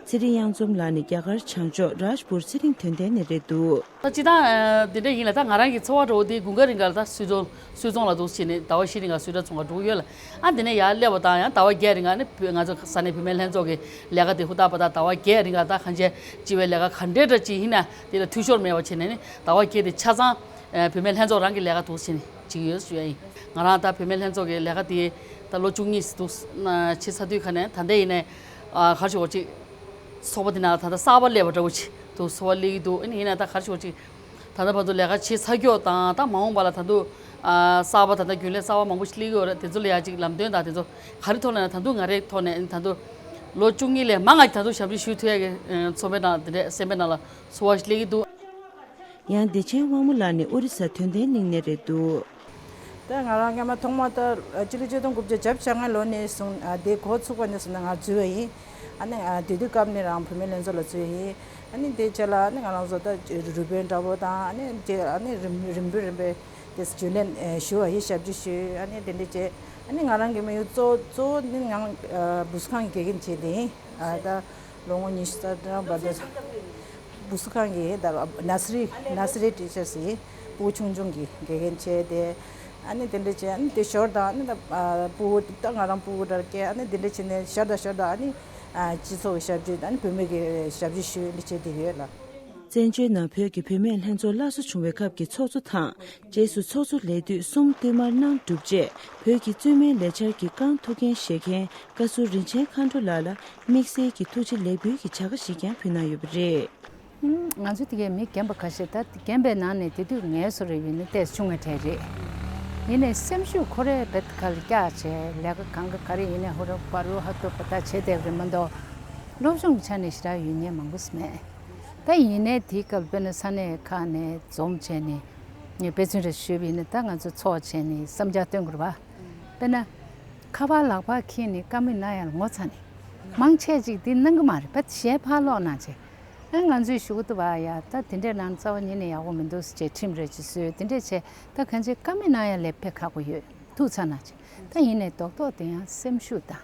ཚེ་རིང་གཡང་འཛོམས་ལགས་ནི་རྒྱ་གར་བྱང་ཕྱོགས་རཱཇ་པུར་ཚེ་རིང་དོན་ལྡན་ནས་རེད་འདུག་ད་སྤྱིར་བཏང་དེ་འདྲ་ཡིན་ལ་ད་ང་རང་གི་འཚོ་བ་འདྲ་བོ་དེ་དགུན་ཁ་རིང་ག་ལ་ད་སུད་ཚོང་སུད་ཚོང་ལ་འདུག་བྱས་ནས་ཟླ་བ་བཞི་རིང་ག་སུད་ཚོང་ལ་འགྲོ་གི་ཡོད་ལ། ཨ་དེ་ནས་ཡར་སླེབས་པ་དང་ཡང་ཟླ་བ་བརྒྱད་རིང་ག་ནས་བོད་ང་ཚོ་ས་གནས་བུད་མེད་ལྷན་ཚོགས་ཀྱི་ལས་ཀ་དེ་ཧུར་ཐག་པ་ད་ཟླ་བ་བརྒྱད་རིང་ག་ད་གང་བྱས་ཅི་བའི་ལས་ཀ་ག་འདྲའི་འདྲ་ཅིག་ཡིན་ན་དེ་ལ་འཐུས་ཤོར་མེད་པ་བྱས་ནས་ནི་ཟླ་བ་བརྒྱད་དེ་ཆ་ཚང་བུད་མེད་ལྷན་ཚོགས་རང་གི་ལས་ཀ་འདུག་བྱས་ནས་བྱེད་ཀྱི་ཡོད་ཞུ་ཡ་ཡིན། ང་རང་ད་བུད་མེད་ལྷན་ཚོགས་ཀྱི་ལས་ཀ་དེ་ད་ལོ་བཅུ་གཉིས་འདུག་བྱེད་ཚར་དུས་ཁ་ནས་ད་ལྟ་ཡིན་ནས་ག་རེ་ཞུ་བ་ཅིག་ཚོགས་པ་དེ་ནང་ལ་ད་ལྟ་གསར་པ་སླེབས་པ་འདྲ་བོ་ཅིག་འདུག་ཚོགས་པ་སླེབས་ཀྱི་འདུག་ཨ་ནི་ཡིན་ན་ད་ག་རེ་ཞུ་བ་ཅིག་ད་ལྟ་བར་དུ་ལས་ཀ་བྱེད་ཚར་ཀྱོག་དང་ད་མ་འོངས་པ་ལ་ད་དུང་གསར་པ་ད་ལྟ་རྒྱུན་ལས་གསར་པ་མང་པོ་ཞིག་སླེབས་ཀྱི་ཡོད་རེད། དེ་ཚོ་ལ་ཡ་ཅིག་ལམ་སྟོན་དང་དེ་ཚོ་ག་རེ་ཐོག་ནས་ད་དུང་ང་རའི་ཐོག་ནས་ད་དུང་ལོ་བཅུ་གཉིས་ལས་མང་ང་ད་དུང་ཞབས་ཕྱི་ཞུ་ཐུབ་ཡ་གི་ཚོགས་པའི་ནང་དེ་འདྲས་སེམས་པའི་ནང་ལ་ཚོར་བ་ཞིག་སླེབས་ཀྱི་འདུག་ཡང་བདེ་ཆེན་དབང་མོ་ལགས་ནི་ཨོ་རི་ས་དོན་ལྡན་གླིང་ནས་རེད་འདུག་ད་ང་རང་སྔ་མ་ཐོག་མ་ད་སྤྱི་ལོ་ཆིག་སྟོང་དགུ་བརྒྱ་བརྒྱད་ཅུ་གྱ་ལྔ་ལོ་ནས་བཟུང་ཨ་དེ་འགོ་ཚུགས་པ་ནས་བཟུང་ནས་ང་འཛུལ་བ་ཡིན། ཨ་ནི་ཨ་དེ་དུས་སྐབས་ནས་རང་བུད་མེད་ལྷན་ཚོགས་ལ་འཛུལ་ཡིན། ཨ་ནི་དེ་རྗེས་ལ་ཨ་ནི་ང་རང་ཚོ་ད་རུས་སྦལ་འདྲ་པོ་དང་ཨ་ནི་དེ་ཨ་ནི་རིམ་རིམ་པས་རིམ་པས་དེ་རྒྱུན་ལས་ཞུ་བ་ཡིན། ཞབས་ཕྱི་ཞུས། ཨ་ནི་དེ་འདྲ་བྱས་ཨ་ནི་ང་རང་གི་དམིགས་ཡུལ་གཙོ་གཙོ་བོ་ནི་ང་བུ་གསོ་ཁང་གི་དགེ་རྒན་བྱས་ཏེ་ཡིན། ཨ་ད་ལོ་ངོ་ཉི་ཤུ་རྩ་གྲངས་བར་དུ། བུ་གསོ་ཁང་གི་ད་ནར་སི་རི་ནར་སི་རི་ཊི་ཆར་སི་ཕྲུ་གུ་ཆུང་ཆུང་གི་དགེ་རྒན་བྱས་ཏེ། ཨ་ནི་དེ་འདྲ་བྱས་ཨ་ནི་དེ་ཞོར་དང་ཨ་ནི་ད་ཕྲུ་གུ་ད་ང་རང་ཕྲུ་གུ་འདྲ་སྐྱེས་ཨ་ནི་དེ་འདྲ་བྱས་ནས་ཞོར་དང་ཞོར་དང་ཨ་ནི་སྤྱི་ཚོགས་ཀྱི་ཞབས་ཕྱི་ཨ་ནི་བུད་མེད་ཀྱི་ཞབས་ཕྱི་ཞུས་འདི་བྱས་བསྡད་ཡོད་ལ། བཙན་བྱོལ་ནང་བོད་ཀྱི་བུད་མེད་ལྷན་ཚོགས་སླར་གསོ་བྱུང་བའི་སྐབས་ཀྱི་ཚོགས་གཙོ་དང་། རྗེས་སུ་ཚོགས་གཙོ་ལས་དུས་གསུམ་བསྟུད་མར་གནང་གྲུབ་རྗེས་བོད་ཀྱི་བཙུན་མའི་ལས་འཆར་གྱི་རྐང་ཐུག་འགན་བཞེས་མཁན་བཀའ་ཟུར་རིན་ཆེན་མཁའ་འགྲོ་ལགས་ལ་དམིགས་བསལ་གྱི་ཐུགས་རྗེ་ལེགས་འབུལ་གྱི་བྱ་དགའ་ཞིག་ཀྱང་ཕུལ་གནང་ཡོད་པ་རེད། ང་ཚོ་དེ་གའི་མི་རྒན་པ་ཁ་ཤས་ད་རྒན་པའི་ནང་ནས་དེ་དུས་ངའི་བཟོ་འདྲ་ཡིན་ན་ཏོག་ཙམ་ཆུང་བའི་གྲས་རེད། ཡིན་ནའི་སེམས་ཤུགས་ཁོ་རའི་བེད་ཁ་ལ་བཀྱགས་བྱས་ལས་ཀ་གང་ག་ག་རེ་ཡིན་ནའི་ཧུ་རུ་བ་རུ་ཧ་ཏོ་པ་ད་བྱས་བསྡད་པ་རེད་མ་གཏོགས་སློབ་སྦྱོང་གི་ཆ་ནས་ཞེ་དྲག་ཡོད་མཁན་མང་པོ་ཞིག་མེད། ད་ཡིན་ནའི་དེའི་སྐབས་དཔེར་ན་ས་གནས་ཁག་ནས་འཛོམས་བྱས་ནས་ངས་དཔེ་མཚོན་རེ་ཞུས་པ་ཡིན་ན་ད་ང་ཚོ་ཚོགས་བྱས་ནས་བསམ་འཆར་སྟོན་དགོས་རེད་པ། དཔེར་ན། ཁ་པར་ལག་པར་འཁྱེར་ནས་ཀ་མེད་ན་ཡང་ངོ་ཚ་ནས། མང་ཆེ་ཅིག་འདི་གནང་གི་མ་རེད་པ། གཞས་ཕར་ཀློག་གནང་བྱས། ཨ་ང་ཚོས་ཞུ་གི་འདུག་བ་ཡ་ད་དེ་འདྲས་ནང་རྩ་བ་ཉིད་ནས་ཡག་པོ་མི་འདུག་ཟེར་བྱས་ཁྲིམས་རེ་ཅིག་བཟོས་དེ་འདྲས་བྱས་ད་གང་ཅི་ཀ་མེད་ན་ཡང་ལས་ཕེ་ཁག་པོ་ཡོད་ཐུགས་ཚ་ན་ཅིག་ད་ཡིན་ནའི་རྡོག་རྡོག་དེ་ཡང་སེམས་ཤུགས་དང་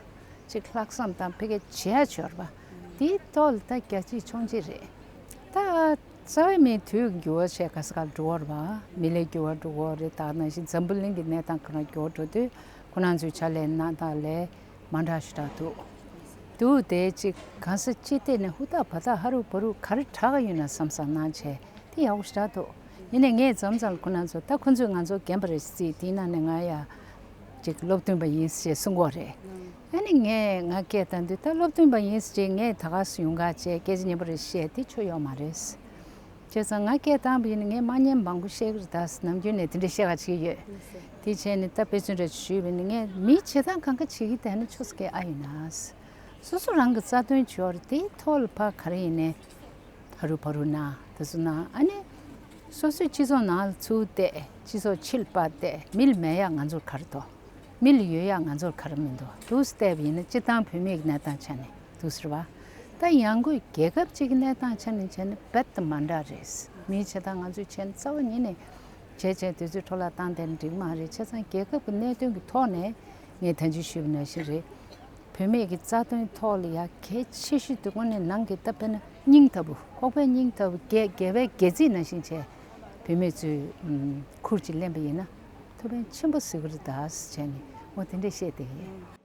ཅིག་ལྷག་བསམ་དང་ཕ་གི་བྱས་ཆོར་བ་དེའི་ཐོག་ལ་ད་རྒྱ་ཆེ་ཆུང་ཆེ་རེད་ད། རྩ་བའི་མིའི་དུས་འགྱུར་བ་བྱས་ག་ས་གར་འགྲོ་བ་རེད་བ། མི་ལས་འགྱུར་བ་འགྲོ་གི་རེད། ད་ནང་བཞིན་འཛམ་བུ་གླིང་གི་གནས་སྟངས་ཁོ་ན་འགྱུར་བ་འགྲོ་དུས་ཁོ་རང་ཚོའི་ཕྱག་ལས་གནང་སྟངས་ལས་མ་འདྲ་ཞེ་དྲག་འདུག་འདུག་དེ་གཅིག་གང་ས་ཅི་ལྟས་ནས་ཧུར་ཐག་བ་ཐག་ཧ་རུ་བ་རུ་ག་རེ་དྲག་གི་ཡོད་ན་བསམ་བསམ་གནང་བྱས་དེ་ཡག་པོ་ཞེ་དྲག་འདུག་ཡིན་ནའི་ངས་མཚམས་མཚམས་ལ་ཁོ་རང་ཚོ་ད་ཁོ་ཚོས་ང་ཚོ་རྒན་པ་རེད་ཟེར་དེའི་ནང་ནས་ང་ཡ་ཅིག་སློབ་སྟོན་པ་ཡིན་ཞེས་གསུང་གི་རེད། ཨ་ནི་ངས་ང་སྐད་བཏང་དུས་ད་སློབ་སྟོན་པ་ཡིན་ཟེར་ངས་ད་ག་སུ་ཡོང་ག་བྱས་སྐད་ཆ་སྙན་པོ་རེ་བཤད་དེ་ཆོ་ཡོག་མ་རེད། བྱས་ཙང་ང་སྐད་བཏང་བ་ཡིན་ན་ངས་མ་ཉན་མང་པོ་བཤད་གི་རེད་ད་ནམ་རྒྱུན་ནས་དེ་འདྲ་བཤད་ག་བྱེད་ཀྱི་ཡོད། དེ་བྱས་ནས་ད་དཔེ་མཚོན་རེ་ཞུས་པ་ཡིན་ན་ངས་མིའི་བྱེད་སྟངས་གང་ག་བྱེད་ཀྱི་བསྡད་ན་ཆོ་ས་སྐད་ཨ་ཡིན་ན། སོ་སོ་རང་གི་རྩ་དོན་ཆོར་དེའི་ཐོག་ལ་ཕ་ག་རེ་ཡིན་ནའི། ཧ་རུ་བ་རུ་ན་དེ་ཚོ་ན་ཨ་ནི། སོ་སོའི་སྤྱི་ཚོགས་ནང་ལ་ཚུར་བལྟས་སྤྱི་ཚོགས་ཕྱི་ལ་ཕར་བལྟས་མི་ལ་མེད་ཡག་ང་ཚོར་ག་རེ་འདུག་མི་ལ་ཡོད་ཡག་ང་ཚོར་ག་རེ་མི་འདུག་འདུག་སེ་བལྟས་པ་ཡིན་ན་སྤྱིར་བཏང་བུད་མེད་ཀྱི་གནས་སྟངས་ཆ་ནས་འདུག་ཟེར་བ། ད་ཡང་སྒོས་རྒྱལ་ཁབ་ཅིག་གི་གནས་སྟངས་ཆ་ནས་བྱས་ན་རྦད་དེ་མ་འདྲ་རེད། མིའི་བྱེད་སྟངས་ང་ཚོས་བྱས་ན་རྩ་བ་ཉིད་ནས་བྱས་བྱས་དུས་ཚོད་འཕྲོ་བརླག་བཏང་བསྡད་ན་འགྲིག་མ་རེད། བྱས་ཙང་རྒྱལ་ཁབ་ཀྱི་གནད་དོན་གྱི་ཐོག་ནས་ངས་ད་ཅི་ཞུས་པ་ནང་བཞིན་རེད། བུད་མེད་ཀྱི་རྩ་དོན་ཐོག་ལ་ཡ་གལ་ཆེ་ཤོས་དེ་དངོས་གནས་ནང་གི་ད་དཔེར་ན་སྙིང་ལྟ་བུ་ཁོག་པའི་སྙིང་ལྟ་བུ་རྒྱལ་རྒྱལ་བའི་སྒལ་ཚིགས་ནང་བཞིན་བྱས་བུད་མེད་ཚོས་ཁུར་ཅིག་ལེན་པ་ཡིན་ན་ཐུགས་ཕན་ཆེན་པོ་གཟིགས་ཀྱི་རེད་ད་ཟེར་བྱས་ནས་འོ་དེ་འདྲས་བཤད་བསྡད་ཀྱི་ཡིན།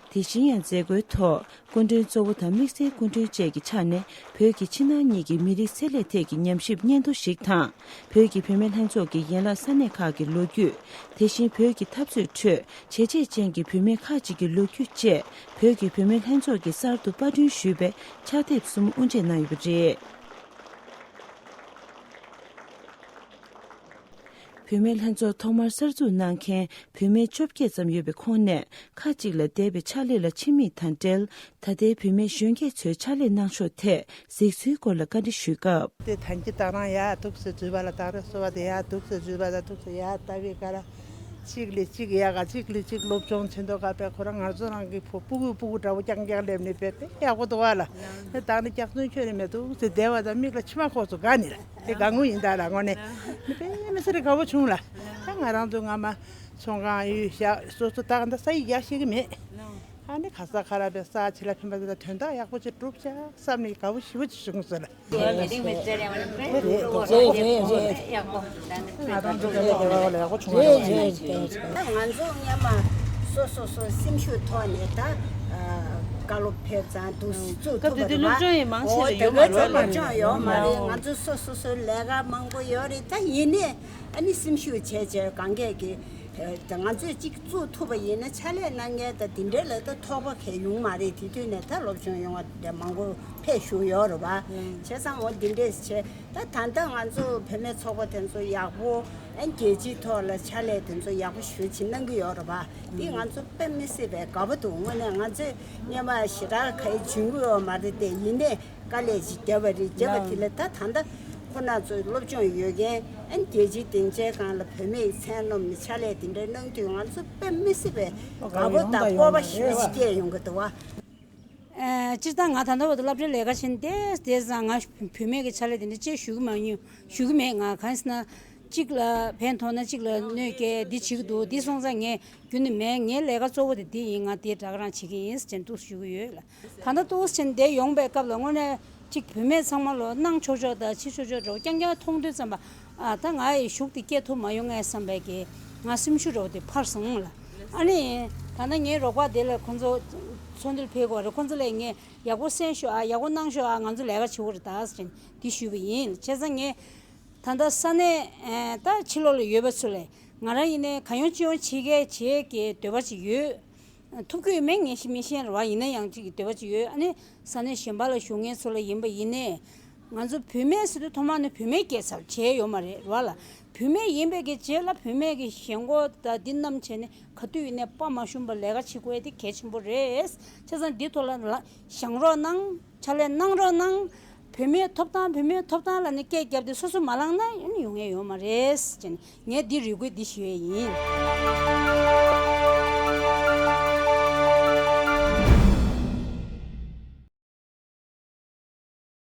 དེ་བཞིན་ཡང་མཛད་སྒོའི་ཐོག་སྐུ་མགྲོན་གཙོ་བོ་དང་དམིགས་བསལ་སྐུ་མགྲོན་བཅས་ཀྱི་ཆ་ནས་བོད་ཀྱི་ཕྱི་ནང་གཉིས་ཀྱི་མི་རིགས་ཚེ་ལས་ཐད་ཀྱི་ཉམས་ཞིབ་སྙན་ཐོ་ཞིག་དང་། བོད་ཀྱི་བུད་མེད་ལྷན་ཚོགས་ཀྱི་ཡན་ལག་ས་གནས་ཁག་གི་ལོ་རྒྱུས། དེ་བཞིན་བོད་ཀྱི་འཐབ་རྩོད་ཁྲོད་བྱས་རྗེས་ཅན་གྱི་བུད་མེད་ཁག་ཅིག་གི་ལོ་རྒྱུས་བཅས་བོད་ཀྱི་བུད་མེད་ལྷན་ཚོགས་ཀྱིས་གསར་དུ་པར་སྐྲུན་ཞུས་པའི་ཕྱག་དེབ་གསུམ་དབུ་འབྱེད་གནང་ཡོད་པ་རེད། བུད་མེད་ལྷན་ཚོགས་ཐོག་མར་གསར་འཛུགས་གནང་མཁན་བུད་མེད་བཅོ་བརྒྱད་ཙམ་ཡོད་པའི་ཁོངས་ནས་ཁག་ཅིག་ལ་འདས་པའི་ཕྱག་ལས་ལ་ཕྱི་མིག་དང་འབྲེལ། ད་ལྟའི་བུད་མེད་གཞོན་སྐྱེས་ཚོའི་ཕྱག་ལས་གནང་ཕྱོགས་ཐད་གཟིགས་ཚུལ་སྐོར་ལ་བཀའ་འདྲི་ཞུས་སྐབས། དེ་ཐང་གི་ད་རང་ཡ་ཐུག་སེ་འཛུལ་བ་ལ་ད་རེ་སོ་བ་དེ་ཡ་ཐུག་སེ་འཛུལ་བ་ལ་ཐུག་སེ་ཡ་ལྟ་བའི་ཀ་ར་གཅིག་ལས་གཅིག་ཡ་ག་གཅིག་ལས་གཅིག་སློབ་སྦྱོང་བྱེད་མདོག་ག་པའི་ཁོ་རང་ང་ཚོ་རང་གི་ཕོ་སྤུ་གུ་སྤུ་གུ་འདྲ་བོ་རྐྱང་རྐྱང་སླེབས་ནས་དཔེ་དཔེ་ཡག་པོ་འདུག་བ་ལ། དེ་ད་ནི་སྐྱག་རྫུན་ཁྱོད་རེ་མེད་འདུག་ཟེར་བསྡད་བ་དང་མིག་ལ་མཆི་མ་ཁོག་སོ་དགའ་ནི་ར་དེ་དགའ་ངུ་ཡིན་ད་ལ་དངོས་གནས་དཔེ་མི་སྲིད་རེ་དགའ་བོ་བྱུང་ལ། ད་ང་རང་ཚོ་སྔ་མ་ཚོང་ཁང་ཡོད་ཤག་སོ་སོ་ད་ག་འདྲ་ས་ཡིག་ཡག་ཤེས་ཀྱི་མེད། ཨ་ནི་ག་ས་ག་ར་པའི་ས་ཆེ་ལ་ཕན་པ་དེ་ལ་དོན་དག་ཡག་པོ་ཅིག་སྒྲུབ་བྱ་བསམ་ནས་དགའ་བོ་ཞེ་པོ་ཅིག་བྱུང་སོང་ལ། རེད་རེད་རེད་རེད། ང་རང་ཚོ་གི་ལས་ཀ་ལ་ཡག་པོ་བྱུང་བ་རེད། ང་ཚོ་སྔོན་མ་སོ་སོ་སོ་སེམས་ཤུགས་ཐོག་ནས་ད་བཀའ་སློབ་ཕེབས་ཙང་འདུག་སེ་བཙུགས་ཐུབ་པ་རེད་པ། སློབ་སྦྱོང་ཡང་མང་ཆེ་ལ་ཡོད་མ་རེད། སློབ་སྦྱོང་ཡོད་མ་རེད། ང་ཚོ་སོ་སོ་སོའི་ལས་ཀ་མང་པོ་ཡོད་རེད། ད་ཡིན་ནའི་ཨ་ནི་སེམས་ཤུགས་བྱས་བྱས་གང་གས་ཀྱི་ད་ང་ཚོས་གཅིག་བཙུགས་ཐུབ་པ་ཡིན་ན་ཕྱག་ལས་གནང་མཁན་ད་དེ་འདྲའི་ལ་ད་ཐོགས་པ་གས་ཡོང་མ་རེད། དེ་དུས་ནས་ད་སློབ་སྦྱོང་ཡོང་བ་དེ་མང་པོ་ཕེབས་བཞུགས་ཡོད་རེད་པ། བྱས་ཙང་འོ་འདི་འདྲས་བྱས་ད་ད་ལྟ་ང་ཚོ་བུད་མེད་ཚོགས་པ་དེ་ཚོ་ཡག་པོ་ཨ་རྒྱལ་སྤྱིའི་ཐོག་ལ་ཕྱག་ལས་དེ་ཚོ་ཡག་པོ་ཞེ་ཅིག་གནང་གི་ཡོད་རེད་པ། འདི་ང་ཚོ་དཔེ་མི་སྲིད་པའི་དགའ་པོ་འདུག་དངོས་གནས་ང་ཚོས་སྔོན་མ་ཞེ་དྲག་ག་ཡེ་བྱུང་གི་ཡོད་མ་རེད་དེ། ཡིན་ནའི་དཀའ་ལས་ཅིག་བརྒྱབ་པ་རེད། བརྒྱབ་པ་དེ་ལ་ད་ད་ལྟ་ཁོ་ན་ཚོའི་སློབ་སྦྱོང་ཡོད་མཁན་ཨ་ནི་རྒྱལ་སྤྱིའི་སྡིངས་ཆའི་སྒང་ལ་བུད་མེད་ཡི་མཚན་སྣོམ་ནས་ཕྱག་ལས་དེ་འདྲ་གནང་དུས་ང་ཚོ་དཔེ་མི་སྲིད་པའི་དགའ་པོ་དང་སྤོབས་པ་ཞེ་པོ་ཅིག་སྐྱེས་ཡོང་གི་འདུག་བ། ཨ། སྤྱིར་བཏང་ང་ད་ལྟ་བར་དུ་སློབ་གྲྭའི་ལས་ཀ་བྱས་ནས་བསྡད་བསྡད་ཙང་ང་བུད་མེད་ཀྱི་ཕྱག་ལས་དེ་འདྲ་ཅིག་ཞུ་གི་མ་མྱོང་། ཞུ་གི་མེད། ང་གང་ཟེར་ན་གཅིག་ལ་ཕན་ཐོགས་ན་གཅིག་ལ་གནོད་སྐྱེལ་འདི་བྱེད་ཀྱི་འདུག་འདི་སོང་ཙང་ངས་རྒྱུན་ནས་མེད། ངའི་ལས་ཀ་གཙོ་བོ་དེ་འདི་ཡིན། ང་དེ་དྲག་རང་བྱེད་ཀྱི་ཡིན་ཟེར་ནས་འདུག་ཞུ་གི་ཡོད་ལ། ད་ལྟ་འདུག་ཟེར་ནས་བསྡད་ཡོང་པའི་སྐབས་ལ་དངོས་གནས་གཅིག་བུད་མེད་ཚང་མ་ལོ་གནང་ཆོག་ཆོག་དང་བྱེད་ཆོག་ཆོག་འདྲ་བོ་རྐྱང་རྐྱང་མཐོང་དུས་ཙམ་པ། ཨ། ད་ང་ཡི་གཞུག་དེ་སྐྱེལ་ཐུབ་མ་ཡོང་ངས་བསམ་པའི་གི་ང་སེམས་ཤུགས་འདྲ་བོ་དེ་འཕར་སོང་ལ། ཨ་ནི་ད་ལྟ་ངའི་རོགས་པ་དེ་ལ་ཁོང་ཚོ་ཚོགས་འདུར་ཕེབས་དགོས་རེད། ཁོང་ཚོ་ལ་ངས་ཡག་པོ་གསན་ཤོག་ཨ། ཡག་པོ་གནང་ཤོག་ཨ། ང་ཚོ་ལས་ཀ་བྱེད་དགོས་རེད་ད་ཟེར་ནས་འདི་ཞུས་པ་ཡིན། བྱས་ཙང་ངས་ད་ལྟ་ས་གནས་ད་ཕྱི་ལོགས་ལ་ཡོད་པ་ཚོ་ལས་ང་རང་ཡིན་ནའི་གང་ཡོང་ཅི་ཡོང་བྱེད་མཁན་བྱེད་ཀྱི་འདོད་པ་ཅིག་ཡོད། ཐུབ་ཀྱི་ཡོད་མེད་ངས་ཤི་མི་ཤེས་རེད་བ། ཡིན་ན་ཡང་གཅིག་གི་འདོད་པ་ཅིག་ཡོད། ཨ་ནི་ས་གནས་གཞན་པ་ལ་བཞུགས་མཁན་ཚོ་ལ་ཡིན་པ་ཡིན་ནའི། ང་ཚོ་བུད་མེད་ཟེར་དུས་ཐོག་མར་ནི་བུད་མེད་སྐྱེས་ཚར་བྱས་ཡོད་མ་རེད་བ་ལ། བུད་མེད་ཡིན་པའི་གི་རྗེས་ལ་བུད་མེད་ཀྱི་ཞེན་ཁོག་དང་འདི་རྣམས་བྱས་ནས་ག་དུས་ཡིན་ནའི་དཔའ་མ་ཞུམ་པར་ལས་ཀ་བྱེད་དགོས་དེ་གལ་ཆེན་པོ་རེད། བྱས་ཙང་འདི་ཐོག་ལ་ལ་བཞེངས་རོགས་གནང་། ཕྱག་ལས་གནང་རོགས་གནང་། བུད་མེད་ཐོབ་ཐང་བུད་མེད་ཐོབ་ཐང་ལ་ནི་སྐད་བརྒྱབ་སྟེ་སོ་སོ་མ་ལངས་ན་ཡང་ཡོང་ཡས་ཡོད་མ་རེད་ཅེས་ངས་འདི་རེ་སྐུལ་འདི་ཞུ་ཡས་ཡིན།